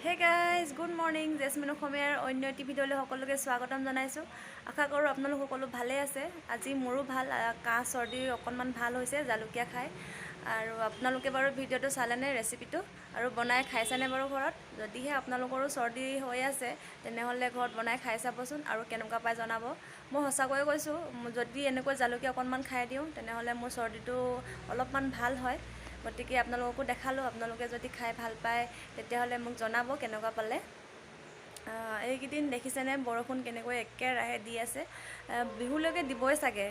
Hey guys, good morning. Jasmine অসমীয়াৰ অন্য এটি ভিডিঅ'লৈ সকলোকে স্বাগতম জনাইছোঁ। আশা কৰোঁ আপোনালোক সকলো ভালেই আছে। আজি মোৰো ভাল। কাহ চৰ্দি অকণমান ভাল হৈছে জালুকীয়া খাই। আৰু আপোনালোকে বাৰু ভিডিঅ'টো চালেনে, ৰেচিপিটো আৰু বনাই খাইছেনে বাৰু ঘৰত? যদিহে আপোনালোকৰো চৰ্দি হৈ আছে, তেনেহ'লে ঘৰত বনাই খাই চাবচোন আৰু কেনেকুৱা পায় জনাব। মই সঁচাকৈয়ে কৈছোঁ, যদি এনেকৈ জালুকীয়া অকণমান খাই দিওঁ, তেনেহ'লে মোৰ চৰ্দিটো অলপমান ভাল হয়। গতিকে আপোনালোককো দেখালোঁ। আপোনালোকে যদি খাই ভাল পায়, তেতিয়াহ'লে মোক জনাব কেনেকুৱা পালে। এইকেইদিন দেখিছেনে বৰষুণ কেনেকৈ একেৰাহে দি আছে? বিহুলৈকে দিবই চাগে।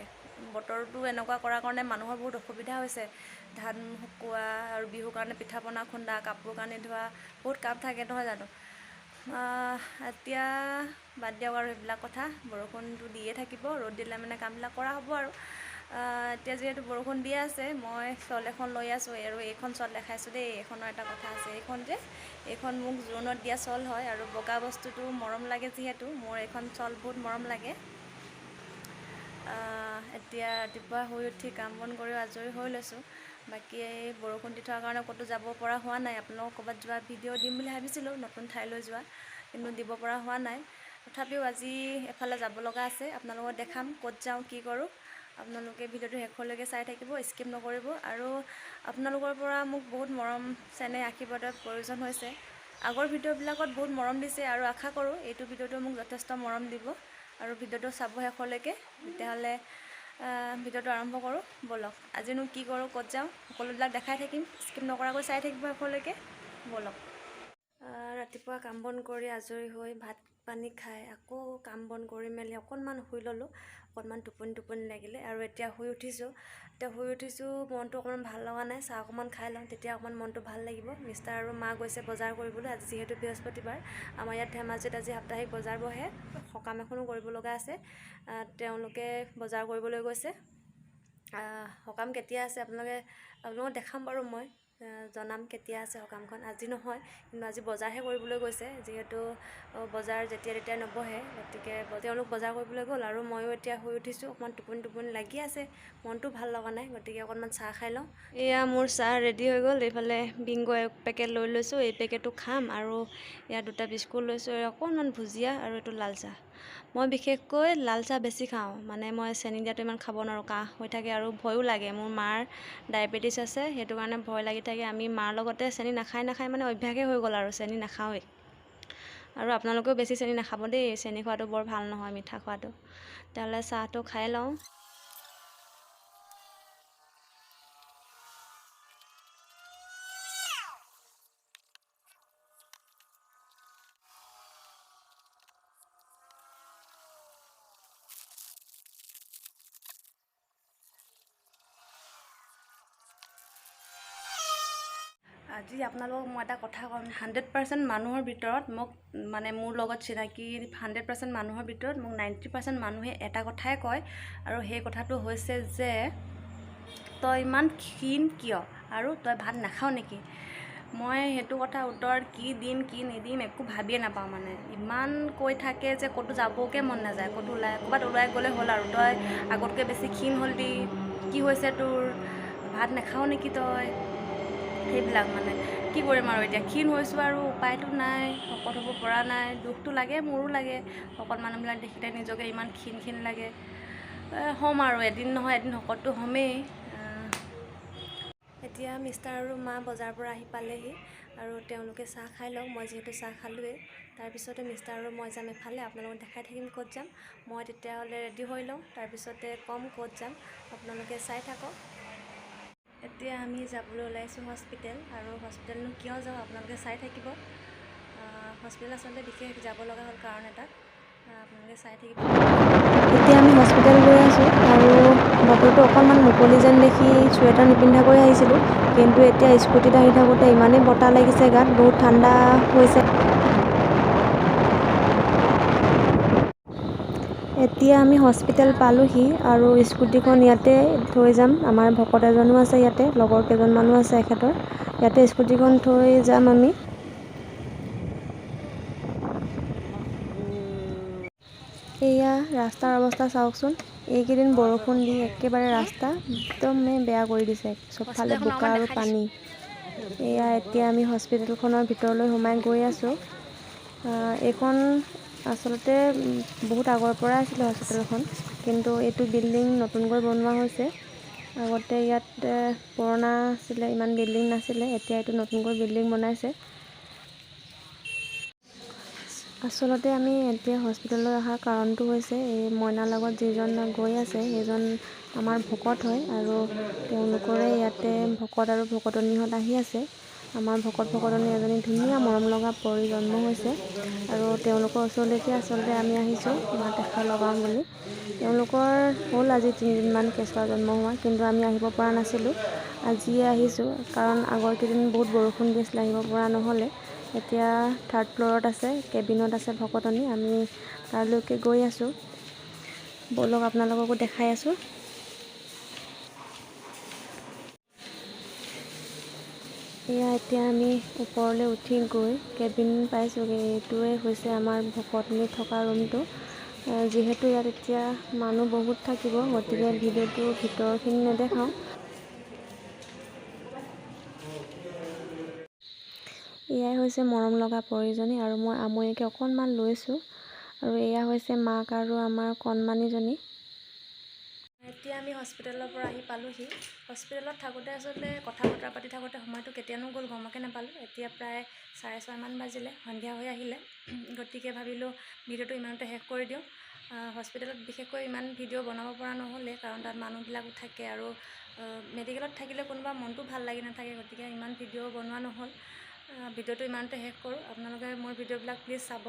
বতৰটো এনেকুৱা কৰাৰ কাৰণে মানুহৰ বহুত অসুবিধা হৈছে। ধান শুকোৱা আৰু বিহুৰ কাৰণে পিঠা পনা খুন্দা, কাপোৰ কানি ধোৱা, বহুত কাম থাকে, নহয় জানো? এতিয়া বাদ দিয়ক আৰু সেইবিলাক কথা। বৰষুণটো দিয়ে থাকিব, ৰ'দ দিলে মানে কামবিলাক কৰা হ'ব। আৰু এতিয়া যিহেতু বৰষুণ দিয়ে আছে, মই শ্বল এখন লৈ আছোঁ আৰু এইখন শ্বল দেখাইছোঁ দেই। এইখনৰ এটা কথা আছে। এইখন যে, এইখন মোক জোৰোণত দিয়া শ্বল হয় আৰু বগা বস্তুটো মৰম লাগে। যিহেতু মোৰ এইখন শ্বল বহুত মৰম লাগে। এতিয়া ৰাতিপুৱা শুই উঠি কাম বন কৰি আজৰি হৈ লৈছোঁ। বাকী এই বৰষুণ দি থকাৰ কাৰণে ক'তো যাব পৰা হোৱা নাই। আপোনালোকক ক'ৰবাত যোৱা ভিডিঅ' দিম বুলি ভাবিছিলোঁ, নতুন ঠাইলৈ যোৱা, কিন্তু দিব পৰা হোৱা নাই। তথাপিও আজি এফালে যাব লগা আছে, আপোনালোকক দেখাম ক'ত যাওঁ, কি কৰোঁ। আপোনালোকে ভিডিঅ'টো শেষলৈকে চাই থাকিব, স্কিপ নকৰিব। আৰু আপোনালোকৰ পৰা মোক বহুত মৰম, চেনেহ, আশীৰ্বাদৰ প্ৰয়োজন হৈছে। আগৰ ভিডিঅ'বিলাকত বহুত মৰম দিছে আৰু আশা কৰোঁ এইটো ভিডিঅ'টো মোক যথেষ্ট মৰম দিব আৰু ভিডিঅ'টো চাব শেষলৈকে। তেতিয়াহ'লে ভিডিঅ'টো আৰম্ভ কৰোঁ ব'লক। আজিনো কি কৰোঁ, ক'ত যাওঁ, সকলোবিলাক দেখাই থাকিম। স্কিপ নকৰাকৈ চাই থাকিব শেষলৈকে। ব'লক। ৰাতিপুৱা কাম বন কৰি আজৰি হৈ, ভাত পানী খাই, আকৌ কাম বন কৰি মেলি অকণমান শুই ল'লোঁ। অকণমান টোপনি টোপনি লাগিলে আৰু এতিয়া শুই উঠিছোঁ। এতিয়া শুই উঠিছোঁ, মনটো অকণমান ভাল লগা নাই। চাহ অকণমান খাই লওঁ, তেতিয়া অকণমান মনটো ভাল লাগিব। মিষ্টাৰ আৰু মা গৈছে বজাৰ কৰিবলৈ। আজি যিহেতু বৃহস্পতিবাৰ, আমাৰ ইয়াত ধেমাজিত আজি সাপ্তাহিক বজাৰ বহে। সকাম এখনো কৰিব লগা আছে। তেওঁলোকে বজাৰ কৰিবলৈ গৈছে। সকাম কেতিয়া আছে আপোনালোকক দেখাম বাৰু। মই জনাম কেতিয়া আছে সকামখন। আজি নহয়, কিন্তু আজি বজাৰহে কৰিবলৈ গৈছে। যিহেতু বজাৰ যেতিয়া তেতিয়া নবহে, গতিকে তেওঁলোক বজাৰ কৰিবলৈ গ'ল আৰু ময়ো এতিয়া শুই উঠিছোঁ। অকণমান টোপনি টোপনি লাগি আছে, মনটো ভাল লগা নাই, গতিকে অকণমান চাহ খাই লওঁ। এয়া মোৰ চাহ ৰেডি হৈ গ'ল। এইফালে বিংগ এক পেকেট লৈ লৈছোঁ, এই পেকেটটো খাম আৰু ইয়াত দুটা বিস্কুট লৈছোঁ, অকণমান ভুজিয়া আৰু এইটো লাল চাহ। মই বিশেষকৈ লাল চাহ বেছি খাওঁ, মানে মই চেনি দিয়াটো ইমান খাব নোৱাৰোঁ, কাহ হৈ থাকে আৰু ভয়ো লাগে। মোৰ মাৰ ডায়েবেটিছ আছে, সেইটো কাৰণে ভয় লাগি থাকে। আমি মাৰ লগতে চেনি নাখাই নাখাই মানে অভ্যাসেই হৈ গ'ল আৰু চেনি নাখাওঁৱেই। আৰু আপোনালোকেও বেছি চেনি নাখাব দেই, চেনি খোৱাটো বৰ ভাল নহয়, মিঠা খোৱাটো। তেতিয়াহ'লে চাহটো খাই লওঁ। আজি আপোনালোকক মই এটা কথা ক'ম। 100% মানুহৰ ভিতৰত মোক, মানে মোৰ লগত চিনাকি 100% মানুহৰ ভিতৰত মোক 90% মানুহে এটা কথাই কয় আৰু সেই কথাটো হৈছে যে তই ইমান ক্ষীণ কিয় আৰু তই ভাত নাখাৱ নেকি? মই সেইটো কথা উত্তৰ কি দিম, কি নিদিম, একো ভাবিয়ে নাপাওঁ। মানে ইমান কৈ থাকে যে ক'তো যাবকে মন নাযায়। ক'তো ওলাই, ক'ৰবাত ওলাই গ'লে হ'ল আৰু তই আগতকৈ বেছি ক্ষীণ হ'লি, কি হৈছে তোৰ, ভাত নাখাৱ নেকি তই, সেইবিলাক। মানে কি কৰিম আৰু, এতিয়া ক্ষীণ হৈছোঁ আৰু উপায়তো নাই, শকত হ'ব পৰা নাই। দুখটো লাগে, মোৰো লাগে। শকত মানুহবিলাক দেখিলে নিজকে ইমান ক্ষীণ ক্ষীণ লাগে। হ'ম আৰু এদিন নহয় এদিন শকতটো হ'মেই। এতিয়া মিষ্টাৰ আৰু মা বজাৰৰ পৰা আহি পালেহি আৰু তেওঁলোকে চাহ খাই লওক। মই যিহেতু চাহ খালোঁৱেই। তাৰপিছতে মিষ্টাৰ আৰু মই যাম এফালে, আপোনালোকক দেখাই থাকিম ক'ত যাম। মই তেতিয়াহ'লে ৰেডি হৈ লওঁ, তাৰপিছতে ক'ম ক'ত যাম। আপোনালোকে চাই থাকক। এতিয়া আমি যাবলৈ ওলাইছোঁ হস্পিটেল। আৰু হস্পিটেলনো কিয় যাওঁ, আপোনালোকে চাই থাকিব। হস্পিটেল আচলতে বিশেষ যাব লগা হ'ল কাৰণ এটাত, আপোনালোকে চাই থাকিব। এতিয়া আমি হস্পিটেল গৈ আছোঁ আৰু বতৰটো অকণমান মুকলি যেন দেখি চুৱেটাৰ নিপিন্ধাকৈ আহিছিলোঁ, কিন্তু এতিয়া স্কুটিত আহি থাকোঁতে ইমানেই বতাহ লাগিছে গাত, বহুত ঠাণ্ডা হৈছে। এতিয়া আমি হস্পিটেল পালোহি আৰু স্কুটিখন ইয়াতে থৈ যাম। আমাৰ ভকত এজনো আছে ইয়াতে, লগৰ কেইজনমানো আছে এখেতৰ। ইয়াতে স্কুটিখন থৈ যাম আমি। এয়া ৰাস্তাৰ অৱস্থা চাওকচোন। এইকেইদিন বৰষুণ দি একেবাৰে ৰাস্তা একদমেই বেয়া কৰি দিছে, চবফালে হস্পিটেলখন বোকা অকণমান আৰু দেখাই দিছোঁ। পানী। এয়া এতিয়া আমি হস্পিটেলখনৰ ভিতৰলৈ সোমাই গৈ আছোঁ। এইখন আচলতে বহুত আগৰ পৰা আছিলে হস্পিটেলখন, কিন্তু এইটো বিল্ডিং নতুনকৈ বনোৱা হৈছে। আগতে ইয়াত পুৰণা আছিলে, ইমান বিল্ডিং নাছিলে। এতিয়া এইটো নতুনকৈ বিল্ডিং বনাইছে। আচলতে আমি এতিয়া হস্পিটেললৈ অহাৰ কাৰণটো হৈছে, এই মইনাৰ লগত যিজন গৈ আছে সেইজন আমাৰ ভকত হয় আৰু তেওঁলোকৰে ইয়াতে ভকত আৰু ভকতনীহঁত আহি আছে। আমাৰ ভকত ভকতনী এজনী ধুনীয়া মৰম লগা পৰী জন্ম হৈছে আৰু তেওঁলোকৰ ওচৰলৈকে আচলতে আমি আহিছোঁ মাত এষাৰ লগাওঁ বুলি। তেওঁলোকৰ হ'ল আজি 3 দিনমান কেঁচুৱা জন্ম হোৱা, কিন্তু আমি আহিব পৰা নাছিলোঁ। আজিয়ে আহিছোঁ, কাৰণ আগৰ কেইদিন বহুত বৰষুণ দি আছিলে, আহিব পৰা নহ'লে। এতিয়া থাৰ্ড ফ্ল'ৰত আছে, কেবিনত আছে ভকতনী। আমি তালৈকে গৈ আছোঁ। ব'লক, আপোনালোককো দেখাই আছোঁ। এয়া এতিয়া আমি ওপৰলৈ উঠি গৈ কেবিন পাইছোঁগৈ। এইটোৱে হৈছে আমাৰ ভকতনী থকা ৰুমটো। যিহেতু ইয়াত এতিয়া মানুহ বহুত থাকিব, গতিকে ভিডিঅ'টোৰ ভিতৰখিনি নেদেখাওঁ। এয়াই হৈছে মৰম লগা পৰীজনী আৰু মই আমৈয়াকে অকণমান লৈছোঁ আৰু এয়া হৈছে মাক আৰু আমাৰ কণমানিজনী। এতিয়া আমি হস্পিটেলৰ পৰা আহি পালোহি। হস্পিটেলত থাকোঁতে আচলতে কথা বতৰা পাতি থাকোঁতে সময়টো কেতিয়ানো গ'ল গমকে নাপালোঁ। এতিয়া প্ৰায় 6:30মান বাজিলে, সন্ধিয়া হৈ আহিলে। গতিকে ভাবিলোঁ ভিডিঅ'টো ইমানতে শেষ কৰি দিওঁ। হস্পিটেলত বিশেষকৈ ইমান ভিডিঅ' বনাব পৰা নহ'লে, কাৰণ তাত মানুহবিলাকো থাকে আৰু মেডিকেলত থাকিলে কোনোবা মনটো ভাল লাগি নাথাকে। গতিকে ইমান ভিডিঅ' বনোৱা নহ'ল। ভিডিঅ'টো ইমানতে শেষ কৰোঁ। আপোনালোকে মোৰ ভিডিঅ'বিলাক প্লিজ চাব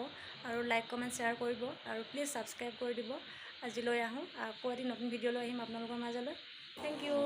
আৰু লাইক, কমেণ্ট, শ্বেয়াৰ কৰিব আৰু প্লিজ ছাবস্ক্ৰাইব কৰি দিব। আজিলৈ আহোঁ, আকৌ এটি নতুন ভিডিঅ' লৈ আহিম আপোনালোকৰ মাজলৈ। Thank U.